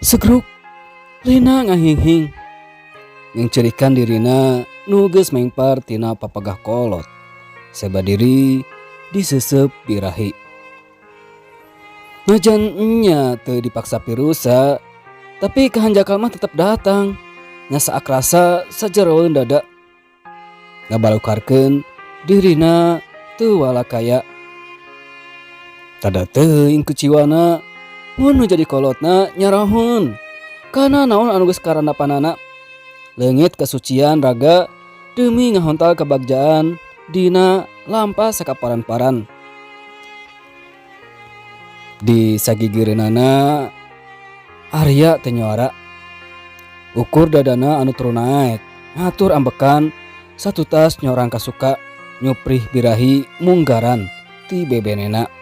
Segruk Lina ngahinghing ngengcerikan dirina nu geus mengpar tina papagah kolot seba diri disesep birahi. Najan nya teu dipaksa pirusa, tapi kahanjakal mah tetep datang nya saak rasa sajeroeun dada ngabalukarkeun dirina teu walakaya. Tada teuing kuciwana mun nu jadi kolotna nyarahun kana naon anu geus karandapanana leungit kesucian raga demi ngahontal kebagjaan dina lampa sakaparan-paran. Di sagigireunana Arya teu nyuara, ukur dadana anu turun naek ngatur ambekan satutas nyorang kasuka nyuprih birahi munggaran ti bebenena.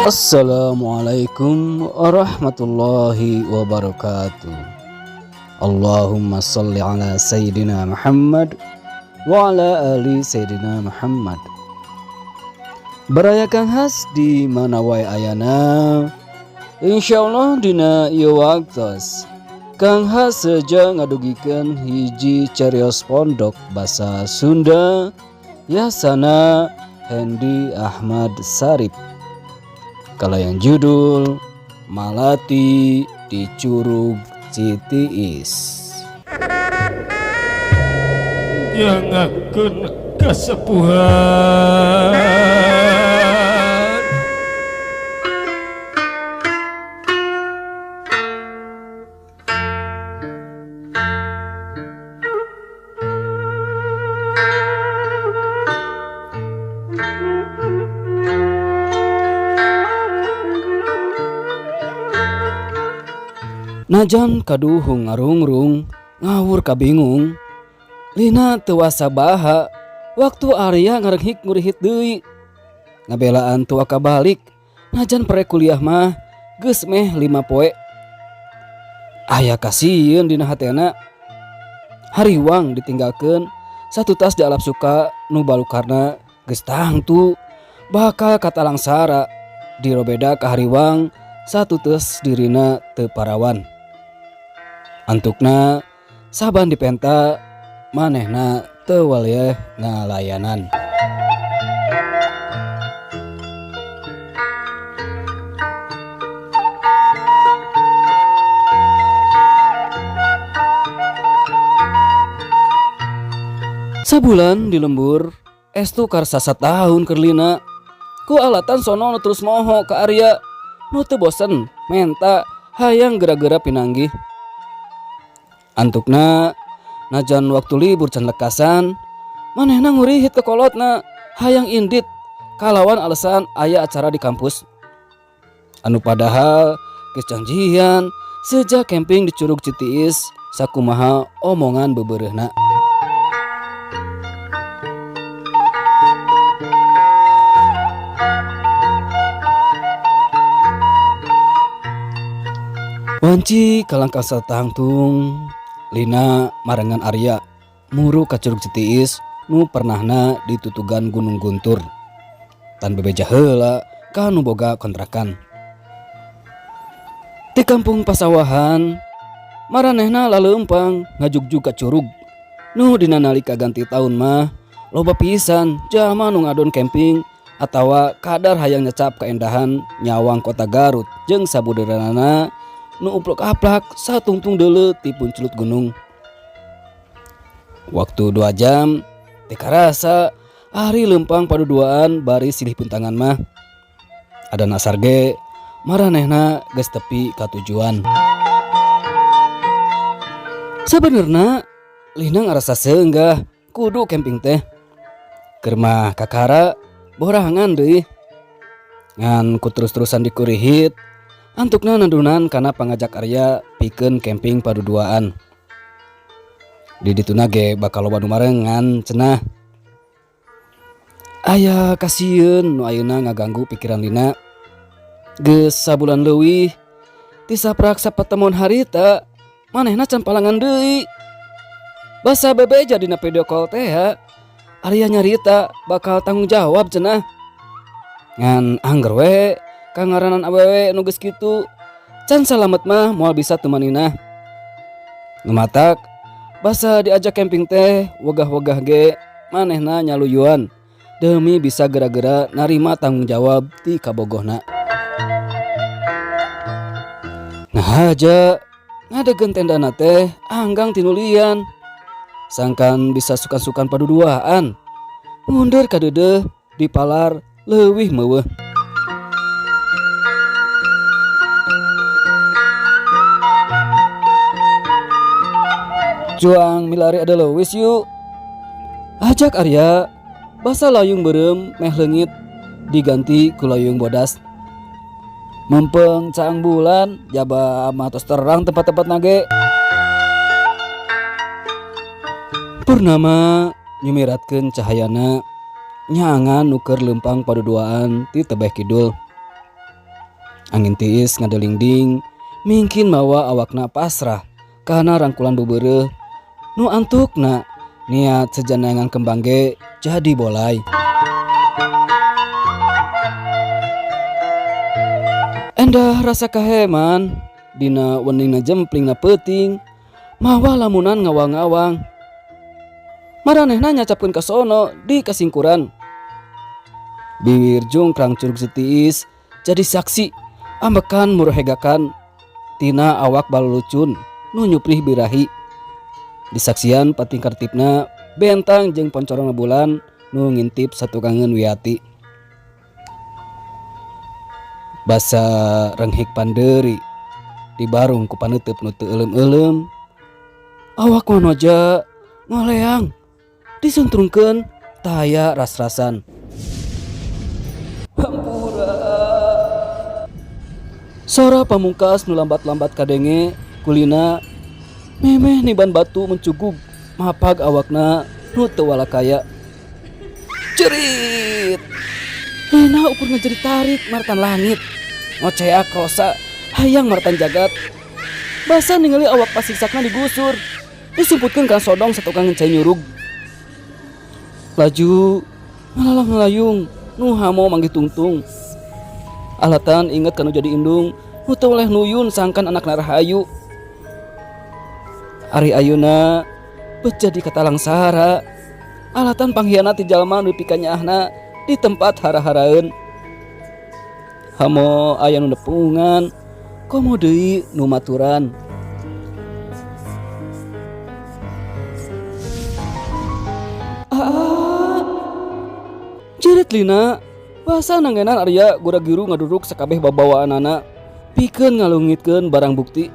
Assalamualaikum warahmatullahi wabarakatuh. Allahumma salli ala Sayyidina Muhammad wa ala ali Sayyidina Muhammad. Baraya Kang Has di mana wae ayana. Insyaallah dina ieu waktos Kang Has seja ngadugikeun hiji carios pondok basa Sunda yasana Hendi Ahmad Sarip kalayan judul Malati di Curug Citiis. Nyangakeun kasepuhan. Najan kaduhung ngarungrung ngawur kabingung Lina teu wasa baha waktu Arya ngarenghik ngurihit deui ngabelaan tua kabalik najan pre kuliah mah geus meh 5 poe. Aya kasieun dina hatena hariwang ditinggalkeun satu tas dialap suka nu balukarna geus tangtu bakal katalangsara dirobeda ka hariwang satu tes dirina teu parawan. Antukna saban dipenta manehna teu waleh ngalayanan. Sabulan di lembur estu karsa satahun keur Lina ku alatan sono nu terus moho ka Arya nu teu bosen menta hayang gera-gera pinanggih. Antukna najan waktu libur can lekasan manehna ngurihit ke kolotna hayang indit kalawan alasan aya acara di kampus. Anu padahal geus janjian sejak camping di Curug Citiis sakumaha omongan beberehna. Wanci kalangkah satangtung Lina marengan Arya muru ka Curug Citiis nu pernahna ditutugan Gunung Guntur. Tan bebeja heula ka nu boga kontrakan. Di kampung pasawahan maranehna laleumpang ngajugjug ka curug. Nu dina nalika ganti taun mah loba pisan jalma nu ngadon camping atawa kadar hayang nyecap kaendahan nyawang kota Garut jeung sabudeureunana nu uplok-aplak satungtung deuleu ti puncelut gunung. Waktu 2 jam teu karasa ari leumpang paduduaan bari silih puntangan mah. Ada nasar ge maranehna geus tepi ka tujuan. Sabenerna Lina ngarasa seunggah kudu camping teh. Keur mah kakara borangan deui. Ngan ku terus-terusan dikurihit antukna nandunan kana pangajak Arya pikeun camping paduduaan. Di dituna ge bakal loba nu marengan cenah. Aya kasieun nu ayeuna ngaganggu pikiran Lina. Geus sabulan leuwih ti saprak sapatemon harita manehna can palangan deui. Basa bebeja dina video call teh ya. Arya nyarita bakal tanggung jawab cenah. Ngan angger we kangaranan awewe nu geus kitu can salamet mah moal bisa tumaninah. Nu matak basa diajak camping teh wegah-wegah ge manehna nyaluyuan demi bisa gera-gera narima tanggung jawab ti kabogohna. Ngahaja ngadegen tendana teh anggang tinulian. Sangkan bisa sukan-sukan paduduaan. Mundur kadeudeuh dipalar leuwih meuweuh. Juang milari ada leuwis yuk. Ajak Arya basa layung beureum meh leungit diganti ku layung bodas. Mempeng caang bulan jaba mah tos terang tempat-tempat nage. Purnama nyumiratkeun cahayana nyaangan nu keur leumpang paduduaan ti tebeh kidul. Angin tiis ngadelingding mingkin mawa awakna pasrah kana rangkulan beubeureuh nu antukna niat sejanangan kembang ge jadi bolai. Endah rasa kaheman dina weningna jemplingna peuting mawa lamunan ngawang-ngawang. Maranehna nyacapkeun ka sono di kasingkuran. Biwir jungkrang curug setiis jadi saksi ambekan murhegakan tina awak balulucun nu nyuprih birahi. Disaksian pating kartipna bentang jeung poncorongna bulan nu ngintip satukangeun wiati. Basa renghik pandeuri dibarung ku paneuteub nu teu euleum-euleum. Awak manoja ngoleang disuntrungkeun taya ras-rasan. Hampura. Sora pamungkas nu lambat-lambat kadenge kulina memeh niban batu mencugug mapag awakna nu teu walakaya. Jerit. Lina ukur ngajerit tarik martan langit. Ngoceak rosa hayang martan jagat. Basa ningali awak pasiksakna digusur. Disumputkeun ka sodong satukang cai nyurug. Laju ngalalang ngalayung nu hamo manggih tungtung. Alatan inget kanu jadi indung nu teu weleh nuyun sangkan anakna rahayu. Ari ayeuna bet jadi katalangsara. Alatan panghianat ti jalma nu dipikanyaahna di tempat hara-haraeun. Hamo aya nu nepungan, komo deui nu maturan. Aa, jerit Lina, basa nangenan Arya gura-giru ngaduruk sakabeh babawaanana pikeun ngalungitkeun barang bukti.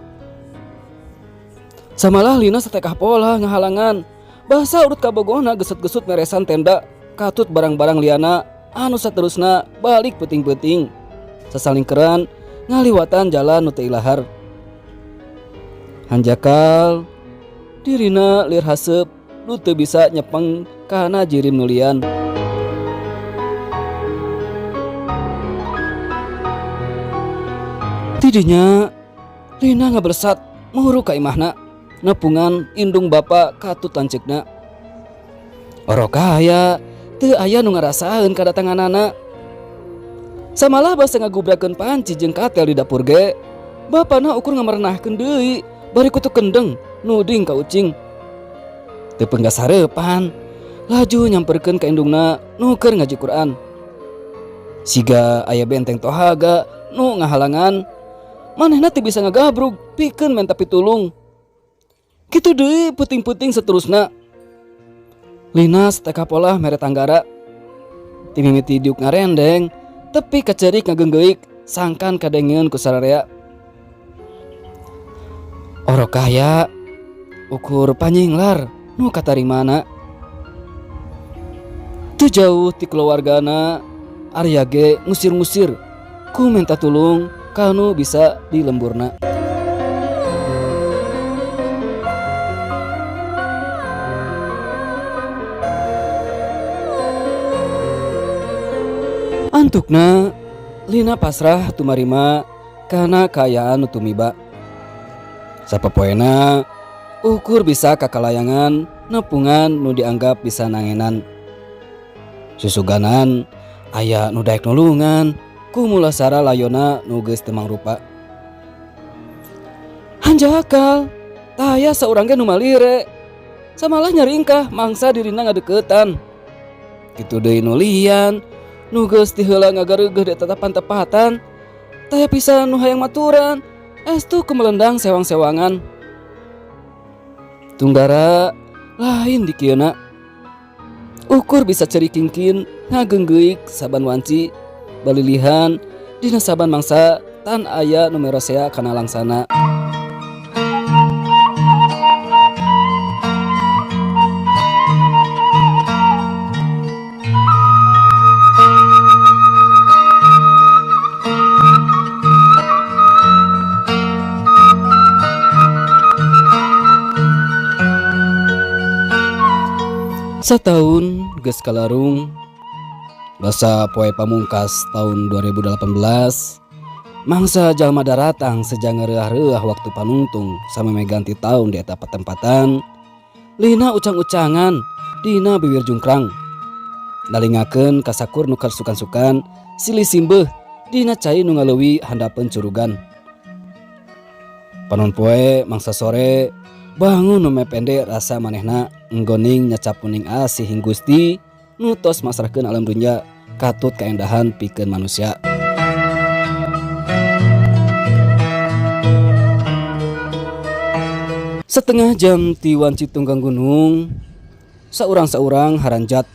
Samalah Lina satekah pola ngahalangan, basa urut kabogohna geset-gesut meresan tenda katut barang-barang liana anu saterusna balik peuting-peuting. Sasalingkeran ngaliwatan jalan nu teu ilahar. Hanjakal dirina lir haseup nu teu bisa nyepeng kana jirim nulian. Tidinya Lina ngabelesat muru ka imahna nepungan indung bapa katut lanceukna. Orok aya teu aya nu ngarasaeun kadatanganana. Samalah basa ngagubrakeun panci jeung katel di dapur ge, bapana ukur ngamarenahkeun deui bari kutu kendeng nuding ka ucing. Teu penggas hareupan, laju nyamperkeun ka indungna nu keur ngaji Quran. Siga aya benteng tohaga nu ngahalangan, manehna teu bisa ngagabrug pikeun menta pitulung. Kitu deui peuting-peuting seterusna. Lina sateka polah mere tanggara. Timimiti diuk ngarendeng, tepi kacerik ngageunggeuk sangkan kadengeun ku sararea. Orok kaya ukur panyinglar nu katarimana. Teu jauh ti keluargana, Arya ge ngusir-ngusir ku minta tulung kanu bisa dilemburna. Antukna Lina pasrah tumarima kana kaayaan nu tumiba. Sapopoena ukur bisa kakalayangan nepungan nu dianggap bisa nangenan. Susuganan aya nu daek nulungan ku mulasara layona nu geus teu mangrupa. Hanjakal, taya saurang ge nu malire. Samalah nyaringkah mangsa dirina ngadeukeutan. Kitu deui nu lian, nu geus ti heula ngagareugeuh di tatapan-tepatan. Taya pisan nu hayang maturan, estu kumelendang sewang-sewangan. Tunggara lain dikieuna. Ukur bisa ceri kingkin ngageunggeuk saban wanci balilihan dina saban mangsa tan aya nu merosea kana langsana. Sataun geus kalarung basa poe pamungkas taun 2018 mangsa jalma daratang seja ngareuah-reuah waktu panungtung samemeh ganti taun di eta patempatan lina ucang-ucangan dina bibir jungkrang nalingakeun kasakur nu sukan-sukan silih simbeuh dina cai nu ngaleuwi handapeun curugan. Panon poe mangsa sore bangun nu mepende rasa manehna enggoning nyacap kuning asih Gusti nu tos masrahkeun alam dunya katut kaendahan pikeun manusia. Setengah jam ti wanci tunggang gunung, saurang-saurang haranjat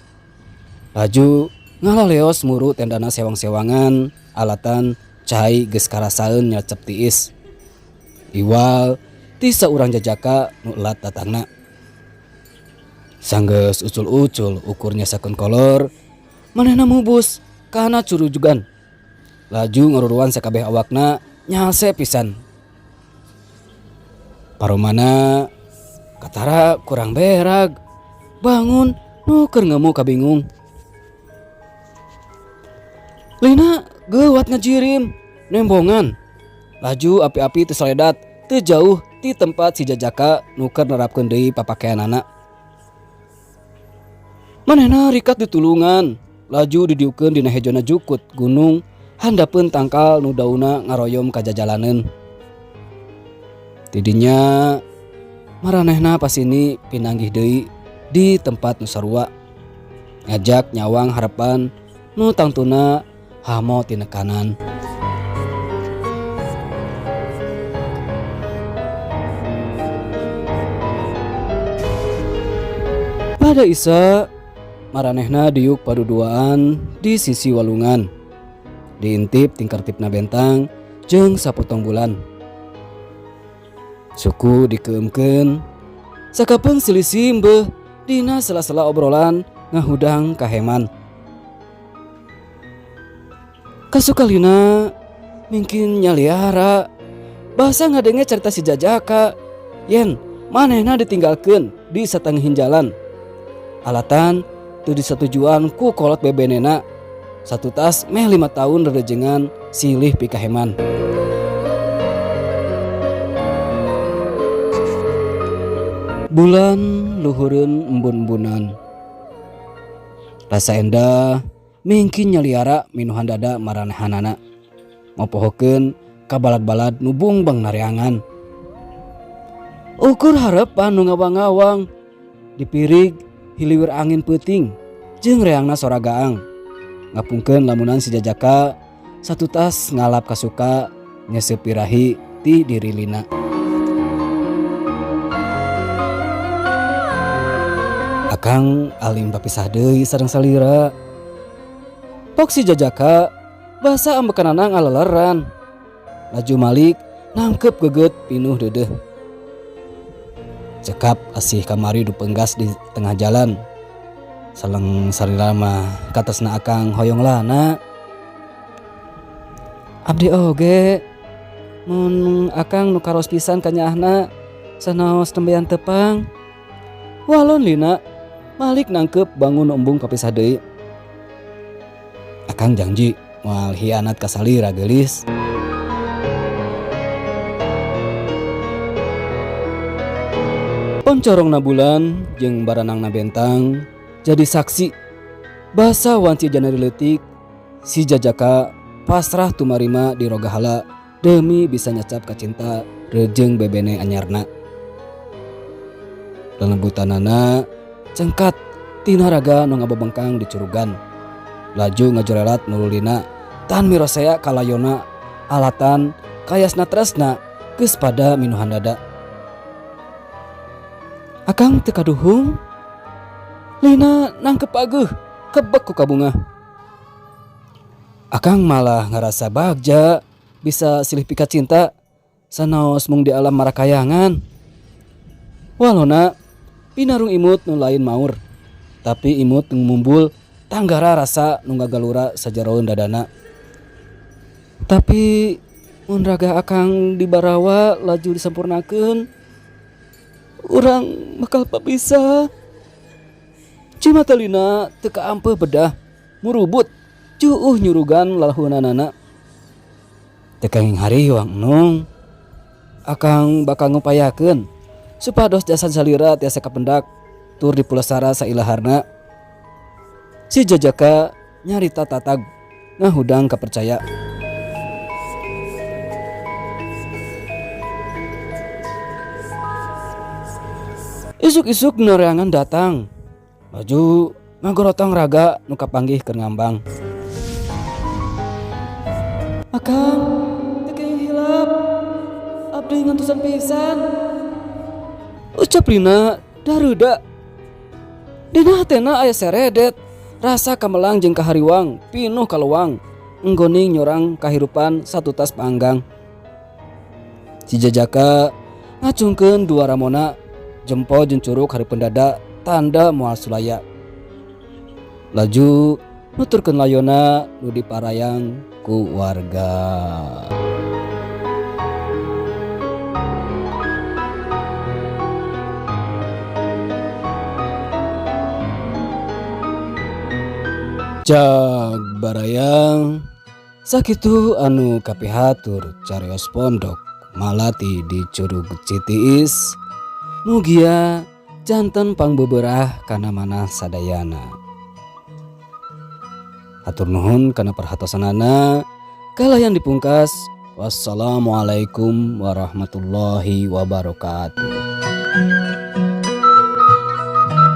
laju ngalaleos muru tendana sewang-sewangan alatan cai geus karasaeun nyacep tiis. Iwal ti saurang jajaka nu elat datangna. Sanggeus ucul-ucul ukur nyasakeun kolor, manehna mubus kana curujugan. Laju ngaruruan sakabeh awakna nyalse pisan. Paromana katara kurang berag, bangun nu keur ngemu kabingung. Lina geuwat ngajirim, nembongan. Laju api-api teu saledat, teu jauh ti tempat si jajaka nu keur nerapkeun deui papakeanana. Manehna rikat ditulungan, laju didiukeun dina hejona jukut gunung handapeun tangkal nu dauna ngaroyom ka jajalaneun. Tidinya maranehna pasini pinanggih deui di tempat nu sarua. Ngajak nyawang harapan nu tangtuna hamo tinekanan. Pada isa maranehna diuk paduduaan di sisi walungan. Diintip tingkertipna bentang jeung sapotong bulan. Suku dikeumkeun sakapeung silih simbeuh dina sela-sela obrolan ngahudang kaheman. Kasukalina mungkin nyaliara basa ngadenge carita si jajaka yen manehna ditinggalkeun di satengahin jalan. Alatan teu disatujuan ku kolot bebenena satu tas meh 5 tahun rerejengan silih pikaheman. Bulan luhureun embun-embunan. Rasa endah mingkin nyaliara minuhan dada maranehanana. Mopohokeun kabalad-balad nu bungbang nareangan. Ukur harepan nu ngawang-ngawang dipirig hiliwir angin peuting jeung reangna sora gaang. Ngapungkeun lamunan si jajaka satu tas ngalap kasuka nyesepirahi ti diri lina. Akang alim papisah deui sareng salira. Pok si jajaka basa ambekanana ngaleleran. Laju malik nangkep geget pinuh deudeuh. Cekap asih kamari dupenggas di tengah jalan. Saleng salira mah katesna akang hoyong lana. Abdi oge mun akang nu karos pisan kanyaahna sanaos tembean tepang. Walon lina malik nangkep bangun embung kapisah deui. Akang janji moal hianat ka salira geulis. Poncorongna bulan jeung baranangna bentang jadi saksi Basa wanci janari leutik si jajaka pasrah tumarima dirogahala demi bisa nyacap kacinta reujeng bebene anyarna. Lelembutanana cengkat tina raga nu ngabebengkang di curugan. Laju ngajorelat mululina tan mirosea kalayona alatan kayasna tresna geus pada minuhan dada. Akang teu kaduhung? Lina nangkep ageuh kebek ku kabungah. Akang malah ngarasa bagja bisa silih pika cinta sanaos mung di alam marakayangan. Walona pinarung imut nu lain maur, tapi imut nu mumbul tanggara rasa nu ngagalura sajaroeun dadana. Tapi mun raga akang dibarawa laju disampurnakeun, urang bakal papisah. Cimata Lina teu kaampeuh bedah, murubut, cuuh nyurugan lalahunanana. Teu kenging hariwang enung, akang bakal ngupayakeun supados jasad salira tiasa kapendak tur dipulesara sailaharna. Si jajaka nyarita tatag ngahudang kapercaya. Isuk-isuk nereangan datang, laju ngagorotong raga nu kapanggih keur ngambang. Akang, teu kenging hilap, abdi ngantosan pisan. Ucap Lina dareuda. Dina hatena aya seredet, rasa kamelang jeung kahariwang, pinuh kaluang, enggoning nyorang kahirupan satutas paanggang. Si jajaka ngacungkeun dua ramona, jempol jeung curug hareupeun dada tanda moal sulaya. Laju nuturkeun layona nu diparayang ku warga. Cag barayang sakitu anu kapihatur carios pondok malati di Curug Citiis. Mugia janten pangbeberah kana manah sadayana. Hatur nuhun kana perhatosanana. Kalayan dipungkas. Wassalamualaikum warahmatullahi wabarakatuh.